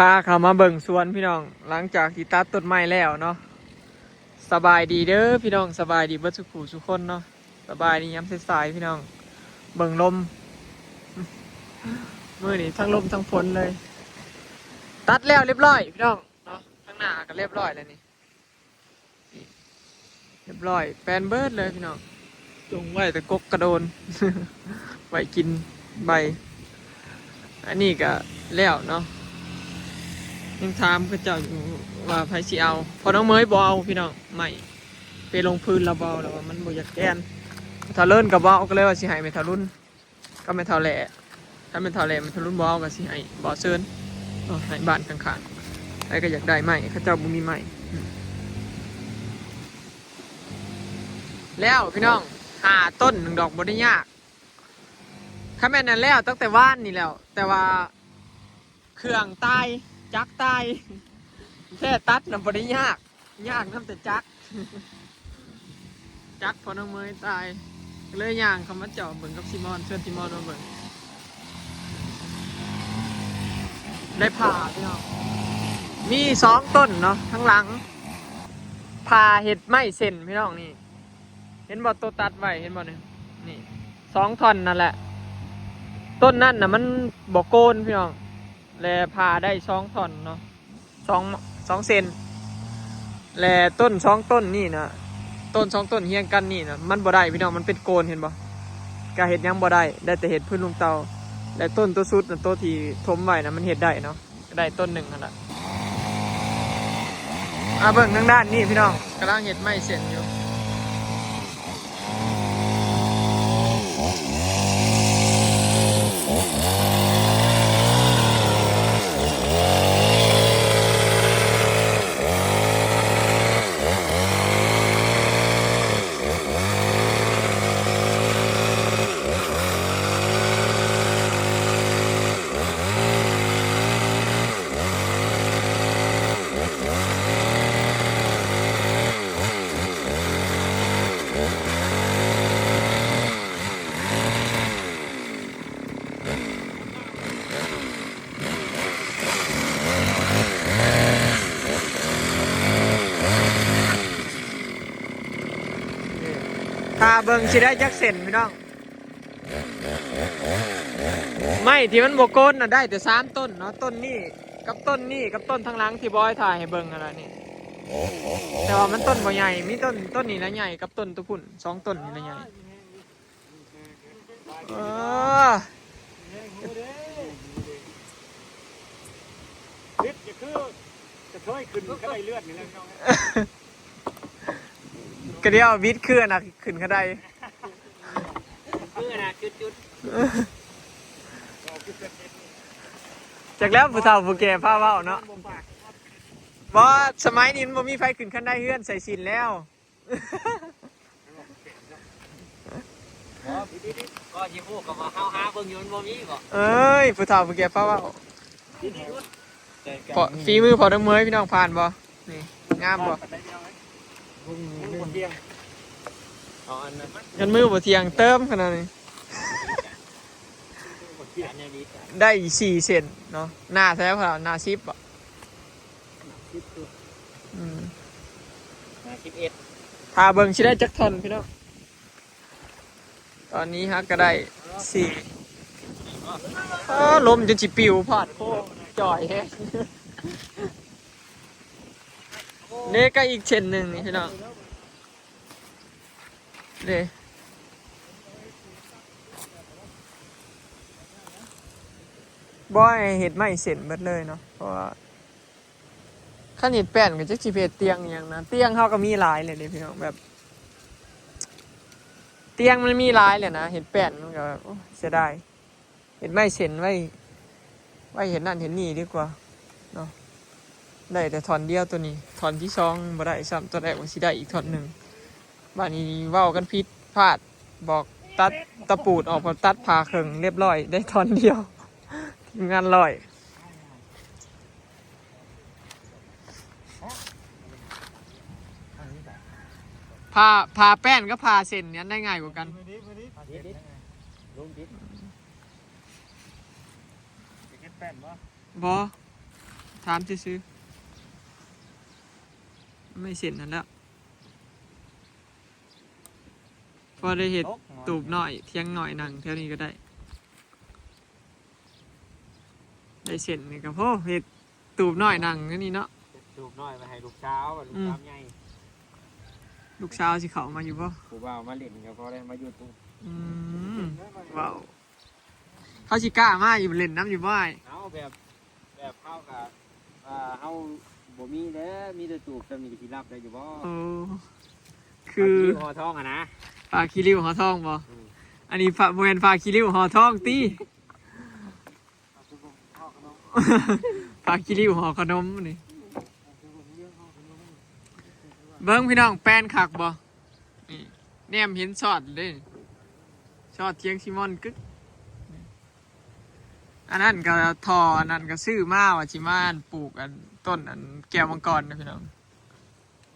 ພາເຂົ້າມາເບິ່ງສວນພີ່ນ້ອງ ຫຼັງຈາກທີ່ຕັດຕົ້ນໄມ້ແລ້ວເນາະ. ສະບາຍດີເດີພີ່ນ້ອງ ສະບາຍດີເບິດສູ່ຜູ້ສູ່ຄົນເນາະ. ສະບາຍດີຍາມສາຍໆພີ່ນ້ອງ ເບິ່ງລົມ ມື້ນີ້ທັງລົມທັງຝົນເລີຍ. ຕັດແລ້ວລຽບຮ້ອຍພີ່ນ້ອງເນາະ ທາງໜ້າກໍລຽບຮ້ອຍແລ້ວນີ້. ລຽບຮ້ອຍ ແປນເບິດເລີຍພີ່ນ້ອງ ຈົ່ງໄວ້ແຕ່ກົກກະໂດນ ໄວ້ກິນໃບ. ອັນນີ້ກະແລ້ວເນາະ ຍັງຖາມເຂົາເຈົ້າຢູ່ວ່າໃຜຊິເອົາ. ພໍ່ນ້ອງເມຍບໍ່ເອົາພີ່ນ້ອງ ໄມ້ໄປລົງພື້ນລະບໍ່ ລະວ່າມັນບໍ່ຢາກແກ່ນ. ທ້າວເລີນກໍບໍ່ເອົາ ກໍເລີຍວ່າຊິໃຫ້ແມ່ທ້າວລຸນ ກັບແມ່ເຖົ້າແຫຼ້. ຄັນແມ່ເຖົ້າແຫຼ້ ແມ່ເຖົ້າລຸນບໍ່ເອົາ ກໍຊິໃຫ້ບ່າວເຊີນເນາະ ໃຫ້ບ້ານຂ້າງໆ ໃຜກໍຢາກໄດ້ໄມ້ ເຂົາເຈົ້າບໍ່ມີໄມ້. ແລ້ວພີ່ນ້ອງ ຫ້າຕົ້ນໜຶ່ງດອກ ບໍ່ໄດ້ຍາກ. ຄັນແມ່ນນັ້ນແລ້ວຕັ້ງແຕ່ວານນີ້ແລ້ວ ແຕ່ວ່າ ເຄື່ອງຕາຍ ຈັກຕາຍ ແທ້ຕັດນະບໍ່ໄດ້ຍາກ ຍາກນຳແຕ່ຈັກ ຈັກພໍ່ນ້ອງເມຍຕາຍ ກໍເລີຍຍ່າງເຂົ້າມາຈອບເບິ່ງກັບຊີມອນ ຊວນຊີມອນມາເບິ່ງ. ໄດ້ຜ່າພີ່ນ້ອງ ມີສອງຕົ້ນເນາະ ທາງຫຼັງ ຜ່າເຮັດໄມ້ເສັ້ນພີ່ນ້ອງ ນີ້ ເຫັນບໍ່ ໂຕຕັດໄວ້ ເຫັນບໍ່ນີ້ ນີ້ສອງທ່ອນນັ້ນແຫຼະ. ຕົ້ນນັ້ນນະມັນບໍ່ໂກນພີ່ນ້ອງ ແລະຜ່າໄດ້ສອງທ່ອນເນາະ ສອງ ສອງເສັ້ນ. ແລະຕົ້ນສອງຕົ້ນນີ້ນະ ຕົ້ນສອງຕົ້ນຮຽງກັນນີ້ນະ ມັນບໍ່ໄດ້ພີ່ນ້ອງ ມັນເປັນໂກນ ເຫັນບໍ່ ກະເຮັດຫຍັງບໍ່ໄດ້ ໄດ້ແຕ່ເຮັດພື້ນລຸ່ມເຕົາ. ແລະຕົ້ນໂຕສຸດນະ ໂຕທີ່ຖົມໄວ້ນະ ມັນເຮັດໄດ້ເນາະ ກໍໄດ້ຕົ້ນໜຶ່ງຫັ້ນລະ. ມາເບິ່ງທາງດ້ານນີ້ພີ່ນ້ອງ ກຳລັງເຮັດໄມ້ເສັ້ນຢູ່. ຖ້າເບິ່ງຊິໄດ້ຈັກເສັ້ນພີ່ນ້ອງ. ໄມ້ທີ່ມັນບໍ່ໂກນນະ ໄດ້ແຕ່ສາມຕົ້ນເນາະ ຕົ້ນນີ້ກັບຕົ້ນນີ້ກັບຕົ້ນທາງຫຼັງທີ່ບອຍຖ່າຍໃຫ້ເບິ່ງຫັ້ນລະນີ້. ແຕ່ວ່າມັນຕົ້ນບໍ່ໃຫຍ່ ມີຕົ້ນ ຕົ້ນນີ້ລະໃຫຍ່ ກັບຕົ້ນໂຕພຸ້ນ ສອງຕົ້ນນີ້ລະໃຫຍ່. ເອີ ເຮັດຄືກະເທີຍຂຶ້ນກະໄດເລື່ອນນີ້ແຫຼະພີ່ນ້ອງ. ກະດຽວບິດຄືອັນນ່າຂຶ້ນກະໄດ ຄືອັນນ່າຈຸດໆ. ຈັກແລ້ວຜູ້ເຖົ້າຜູ້ແກ່ພາເວົ້າເນາະ. ບໍ່ ສະໄໝນີ້ມັນບໍ່ມີໃຜຂຶ້ນຄັນໄດເຮືອນ ໃສ່ສິນແລ້ວ. ບໍ່ ກໍຊິຮູ້ກໍວ່າເຮົາຫາເບິ່ງຢູ່ ມັນບໍ່ມີບໍ່. ເອີຍ ຜູ້ເຖົ້າຜູ້ແກ່ພາເວົ້າ. ເພາະຝີມືພໍ່ນ້ອງເມຍ ພີ່ນ້ອງ ຜ່ານບໍ່? ນີ້ງາມບໍ່? ເບິ່ງມືບໍ່ທ່ຽງ ເອົາອັນນັ້ນ ຄັນມືບໍ່ທ່ຽງເຕີມຂະໜາດນີ້. ໄດ້ສີ່ເສັ້ນເນາະ ໜ້າເທົ່າໃດພໍ່? ໜ້າສິບບໍ່? ໜ້າສິບ ອືມ ໜ້າສິບເອັດ. ຖ້າເບິ່ງຊິໄດ້ຈັກທ່ອນພີ່ນ້ອງ. ຕອນນີ້ເຮົາກໍໄດ້ສີ່ ເອີ ລົມຈົນຊິປິວ ພາດໂຄ ຈ່ອຍແຮງ. ເດ້ ກໍອີກເສັ້ນໜຶ່ງນີ້ພີ່ນ້ອງ ເດ້ ບໍ່ໃຫ້ເຮັດໄມ້ເສັ້ນເບິດເລີຍເນາະ ເພາະວ່າ ຄັນເຮັດແປ້ນກໍຈັກຊິໄປເຮັດຕຽງອີ່ຫຍັງນະ ຕຽງເຮົາກໍມີຫຼາຍແລ້ວເດ້ພີ່ນ້ອງ ແບບ ຕຽງມັນມີຫຼາຍແລ້ວນະ ເຮັດແປ້ນມັນກໍແບບ ໂອ້ ເສຍດາຍ ເຮັດໄມ້ເສັ້ນໄວ້ ໄວ້ເຮັດນັ້ນເຮັດນີ້ດີກວ່າເນາະ. ໄດ້ແຕ່ທ່ອນດຽວໂຕນີ້ ທ່ອນທີສອງບໍ່ໄດ້ຊ້ຳ ຕອນແລກວ່າຊິໄດ້ອີກທ່ອນໜຶ່ງ ບາດນີ້ເວົ້າກັນຜິດພາດ ບອກຕັດຕະປູດອອກ ກໍຕັດຜ່າເຄິ່ງ ລຽບຮ້ອຍ ໄດ້ທ່ອນດຽວ ທີມງານຮ້ອຍ. ຜ່າ ຜ່າແປ້ນກັບຜ່າເສັ້ນນີ້ ອັນໃດງ່າຍກວ່າກັນ? ເຮັດແປ້ນບໍ່? ບໍ່ ຖາມຊື່ໆ ໄມ້ເສັ້ນຫັ້ນແຫຼະ ພໍໄດ້ເຮັດຕູບນ້ອຍ ຖຽງນ້ອຍ ນັ່ງແຖວນີ້ກໍໄດ້. ໄດ້ເສັ້ນນີ້ກໍພໍເຮັດຕູບນ້ອຍນັ່ງຢູ່ນີ້ເນາະ ເຮັດຕູບນ້ອຍໄວ້ໃຫ້ລູກສາວ ລູກສາວໃຫຍ່ ລູກສາວຊິເຂົ້າມາຢູ່ບໍ່? ຜູ້ບ່າວມາຫຼິ້ນກໍພໍໄດ້ມາຢູ່ຕູບ. ອືມ ເວົ້າ ເຂົາຊິກ້າມາຢູ່ ມາຫຼິ້ນນຳຢູ່ບໍ່ອ້າຍ? ເອົາແບບ ແບບເຮົາກະ ອ່າ ເຮົາບໍ່ມີແລ້ວ ມີແຕ່ຕູບ ສ່ຳນີ້ກໍຊິຮັບໄດ້ຢູ່ບໍ່? ໂອ້ ຄື ຜ້າຂີ້ລິ້ວຫໍທອງຫັ້ນນະ ຜ້າຂີ້ລິ້ວຫໍທອງບໍ່? ອືມ ອັນນີ້ຜ້າ ບໍ່ແມ່ນຜ້າຂີ້ລິ້ວຫໍທອງຕິ ຜ້າຂີ້ລິ້ວຫໍຂະໜົມນີ້. ເບິ່ງພີ່ນ້ອງ ແປນຄັກບໍ່? ນີ້ ແນມເຫັນຊອດເດ້ ຊອດທຽງຊີມອນກຶກ. ອັນນັ້ນກໍທໍ່ ອັນນັ້ນກໍຊື້ມາວ່າຊິມາ ອັນ ປູກ ອັນ ຕົ້ນ ອັນ ແກ້ວມັງກອນນະພີ່ນ້ອງ.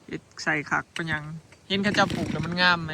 ເຮັດໃສ່ຄັກປານຫຍັງ ເຫັນເຂົາເຈົ້າປູກແລ້ວມັນງາມແມ.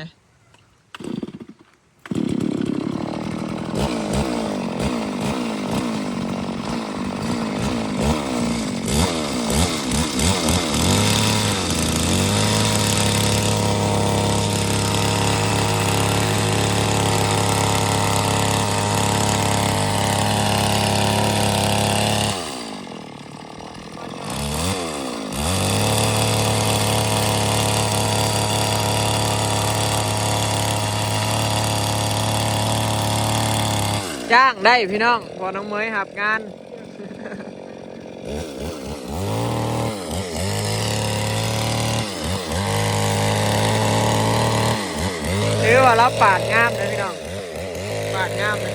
ຈ້າງໄດ້ພີ່ນ້ອງ ພໍ່ນ້ອງເມຍຮັບງານ ຖືວ່າລາວປາດງາມເດີພີ່ນ້ອງ ປາດງາມເດີ.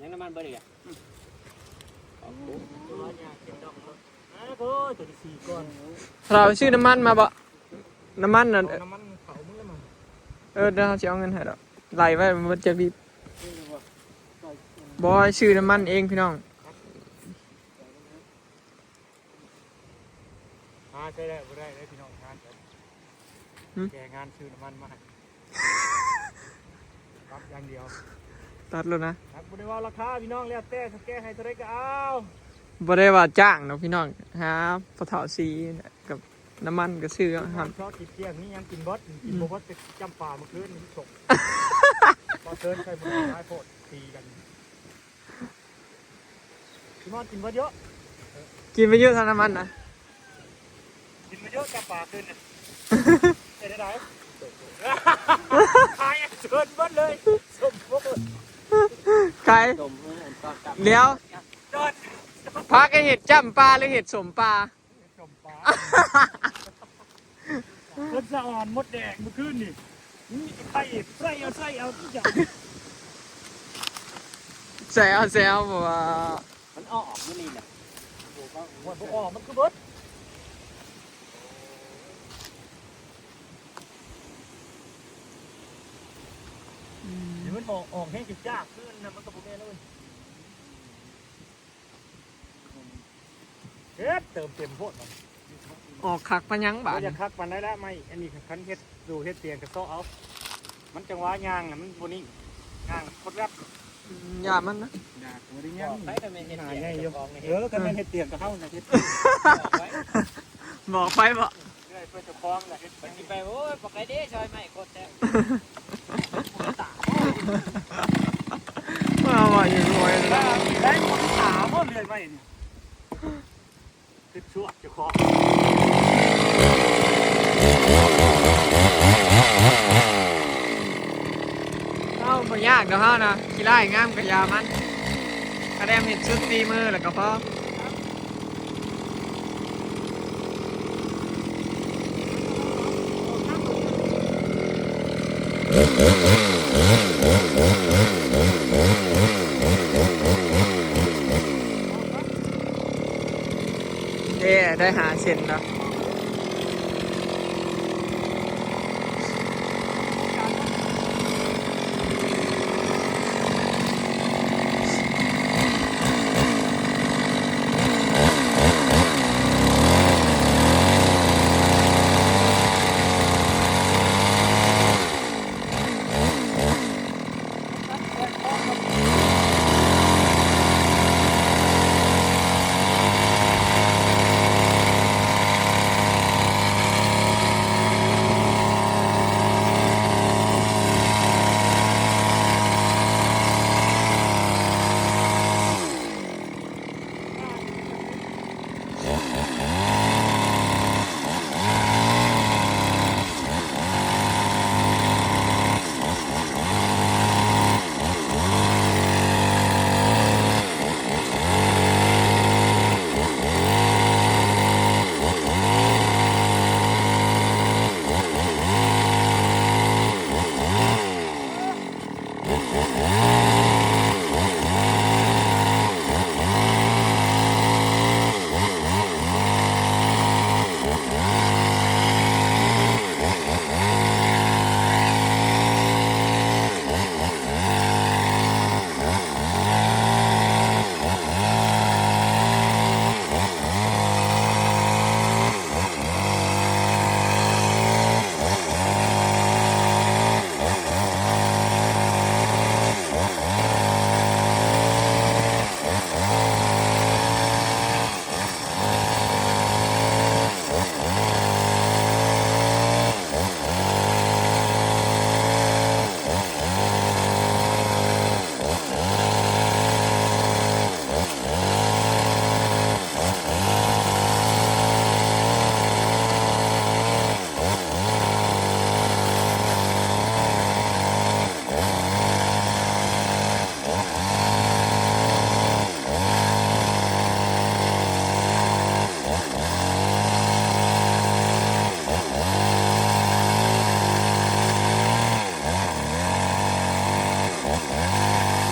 ຍັງນ້ຳມັນເບິດອີກແລ້ວ ເຮົາໄປຊື້ນ້ຳມັນມາບໍ່? ນ້ຳມັນນັ້ນ ເອົານ້ຳມັນເຂົາມື້ມາ ເອີ ດຽວເຮົາຊິເອົາເງິນໃຫ້ດອກ ໄລ່ໄວ້ມັນເບິດຈັກລິດ ບໍ່ ຊື້ນ້ຳມັນເອງພີ່ນ້ອງ. ຫາໃຊ້ໄດ້ບໍ່ໄດ້ເດ້ພີ່ນ້ອງ ງານກັນ ຫືມ ແກ່ງານຊື້ນ້ຳມັນມາໃຫ້ ຕັດຢ່າງດຽວ ຕັດໂລດນະ ຕັດ ບໍ່ໄດ້ເວົ້າລາຄາພີ່ນ້ອງ ແລ້ວແຕ່ເຖົ້າແກ່ໃຫ້ເທົ່າໃດກໍເອົາ ບໍ່ໄດ້ວ່າຈ້າງດອກພີ່ນ້ອງ ຫາພໍ່ເຖົ້າສີກັບນ້ຳມັນກໍຊື້ເອົາຫັ້ນ ຊອກກິນກ້ຽງ ມີຫຍັງກິນເບິດ ກິນບໍ່ເບິດ ແຕ່ຈ້ຳປາມື້ຄືນນີ້ສົມ ບໍ່ເຊີນໃສ່ມື້ຫຼາຍໂພດ ຕີກັນ. ພີ່ມອນກິນບໍ່ເຍາະ ກິນໄປເຍາະ ທາງນ້ຳມັນນະ ກິນບໍ່ເຍາະ ຈັບປາຄືນນະ ເຮັດໄດ້ ຂາຍເຊີນເບິດເລີຍ ສົມໂພດ ຂາຍ ດຽວ ພາກັນເຮັດຈ້ຳປາ ຫຼື ເຮັດສົ້ມປາ? ເຮັດສົ້ມປາ ເພິ່ນສະອອນມົດແດງມື້ຄືນນີ້ ມີແຕ່ໄຂ່ ໃສ່ເອົາ ໃສ່ເອົາ ອີຫຍັງ ແຊວ ແຊວ ເພາະວ່າ ມັນອອກມື້ນີ້ແຫຼະ ໂອ້ຍ ບໍ່ອອກ ມັນຄືເບິດ ອືມ ເດ໋ ມັນອອກ ອອກແຮງຈັກໆ ຄືນະ ມັນກໍບໍ່ແມ່ນເລີຍ ເຮັດ ເຕີມເຕັມໂພດມັນ ອອກຄັກປານຫຍັງບາດນີ້ ບໍ່ຢາກຄັກປານໃດລະ ໄມ້ອັນນີ້ ຄັນເຮັດ ດູເຮັດຕຽງກະເຊາະເອົາ ມັນຈັງຫວະຍ່າງນະ ມັນບໍ່ນິ່ງ ຍ່າງຄົດແລັບ ອືມ ຢ້ານມັນນະ ຢາກບໍ່ໄດ້ຍ່າງ ບອກໄປກໍແມ່ນເຮັດຕຽງ ໜ້າໃຫຍ່ຢູ່ ເຈົ້າຂອງນີ້ ເອີ ກໍແມ່ນເຮັດຕຽງກັບເຮົານະ ເຮັດ ບອກໄປ ບອກໄປບໍ ເລື່ອຍເພື່ອເຈົ້າຂອງນະ ເຮັດ ໄປຊິໄປ ໂອ້ຍ ບໍ່ໄກເດ້ ຊອຍໄມ້ໂຄດແທ້ ເອົາວ່າຢູ່ຮວຍ ໄດ້ ຕາບໍ່ເລື່ອຍໄມ້ນີ້ ຄິດຊົ່ວເຈົ້າຂອງ ເຮົາບໍ່ຍາກດອກເຮົານະ ຂີ້ລ້າຍງາມກະຢາມັນ ກະແດມເຮັດສຸດຝີມືແລ້ວກະພໍ. ເດ້ ໄດ້ຫ້າເຊັນແລ້ວ.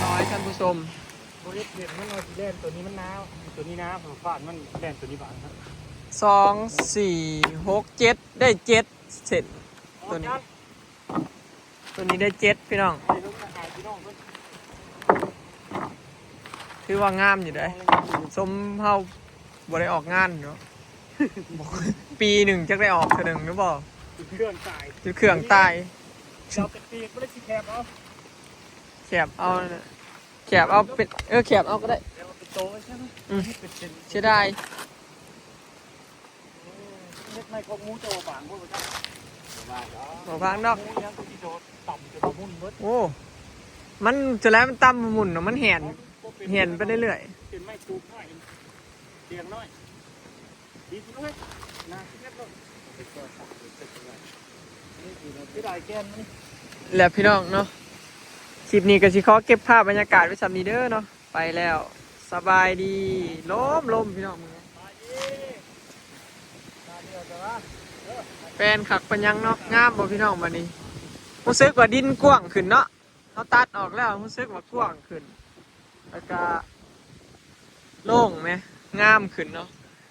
ນ້ອຍ ທ່ານຜູ້ຊົມ ບໍ່ເຮັດເຫັນມັນວ່າຊິແລ່ນໂຕນີ້ມັນໜາວ ໂຕນີ້ໜາວ ຟາດມັນແລ່ນໂຕນີ້ບາງ ສອງ ສີ່ ຫົກ ເຈັດ ໄດ້ເຈັດເສັ້ນ ໂຕນີ້ ໂຕນີ້ໄດ້ເຈັດ ພີ່ນ້ອງ ຖືວ່າງາມຢູ່ເດ້ ສົມເຮົາບໍ່ໄດ້ອອກງານເນາະ ປີໜຶ່ງຈັກໄດ້ອອກເທື່ອໜຶ່ງຫຼືບໍ່ ຈົນເຄື່ອງຕາຍ ຈົນເຄື່ອງຕາຍ ເຈົ້າເປັນປີກບໍ່ໄດ້ຊິແຄບເອົາ ແຄບເອົາ ແຄບເອົາເປັນ ເອີ ແຄບເອົາກໍໄດ້ ແຄບເອົາເປັນໂຕໃຊ່ໄໝ ອືມ ເສຍດາຍ ເຮັດໃຫ້ຂອງໝູເຈົ້າບາງບໍ່ຈັກ ບໍ່ບາງດອກ ໝູຍັງຄືຊິໂດດຕ່ຳຈົນໝຸ່ນເບິດ ໂອ້ ມັນຈະແລ້ວມັນຕ່ຳໝຸ່ນເນາະ ມັນແຫ່ນ ແຫ່ນໄປເລື້ອຍໆ ເປັນໄມ້ຕູບນ້ອຍ ຕຽງນ້ອຍ ດີເລີຍ ໜ້າສິບເອັດໂລ ເສຍດາຍແກ່ນມັນ ແລ້ວພີ່ນ້ອງເນາະ ຄລິບນີ້ກໍຊິຂໍເກັບພາບບັນຍາກາດໄວ້ສ່ຳນີ້ເດີເນາະ ໄປແລ້ວ ສະບາຍດີ ລົມ ລົມ ພີ່ນ້ອງ ແປນຄັກປານຫຍັງເນາະ ງາມບໍ່ພີ່ນ້ອງ ບາດນີ້ ຮູ້ສຶກວ່າດິນກວ້າງຂຶ້ນເນາະ ເຮົາຕັດອອກແລ້ວ ຮູ້ສຶກວ່າກວ້າງຂຶ້ນ ແລ້ວກະໂລ່ງແໝ ງາມຂຶ້ນເນາະ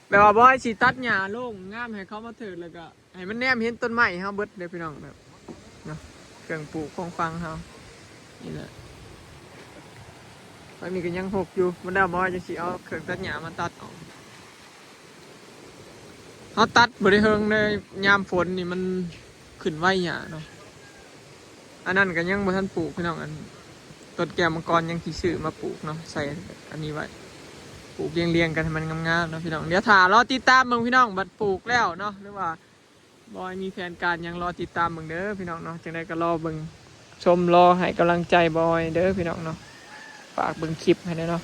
ແບບວ່າບອຍຊິຕັດຫຍ້າໂລ່ງງາມໃຫ້ເຂົາມາເທີດ ແລ້ວກະໃຫ້ມັນແນມເຫັນຕົ້ນໄມ້ເຮົາເບິດເດ້ພີ່ນ້ອງ ແບບເນາະ ເຄື່ອງປູກຂອງຝັ່ງເຮົານີ້ແຫຼະ. ທາງນີ້ກໍຍັງຮົກຢູ່ ບໍ່ແລ້ວບອຍຈັ່ງຊິເອົາເຄື່ອງຕັດຫຍ້າມາຕັດອອກ. ເຮົາຕັດບໍ່ໄດ້ເຮິງເດ້ ຍາມຝົນນີ້ມັນຂຶ້ນໄວຫຍ້າເນາະ. ອັນນັ້ນກໍຍັງບໍ່ທັນປູກພີ່ນ້ອງ ອັນຕົ້ນແກ້ວມັງກອນຍັງຊິຊື້ມາປູກເນາະ ໃສ່ອັນນີ້ໄວ້ ປູກລຽງໆກັນໃຫ້ມັນງາມໆເນາະພີ່ນ້ອງ. ດຽວຖ້າລໍຕິດຕາມເບິ່ງພີ່ນ້ອງ ບັດປູກແລ້ວເນາະ ຫຼືວ່າບອຍມີແຜນການຫຍັງ ລໍຕິດຕາມເບິ່ງເດີພີ່ນ້ອງເນາະ. ຈັ່ງໃດກໍລໍເບິ່ງ ຊົມລໍໃຫ້ກຳລັງໃຈບອຍເດີພີ່ນ້ອງເນາະ. ຝາກເບິ່ງຄລິບໃຫ້ແດ່ເນາະ.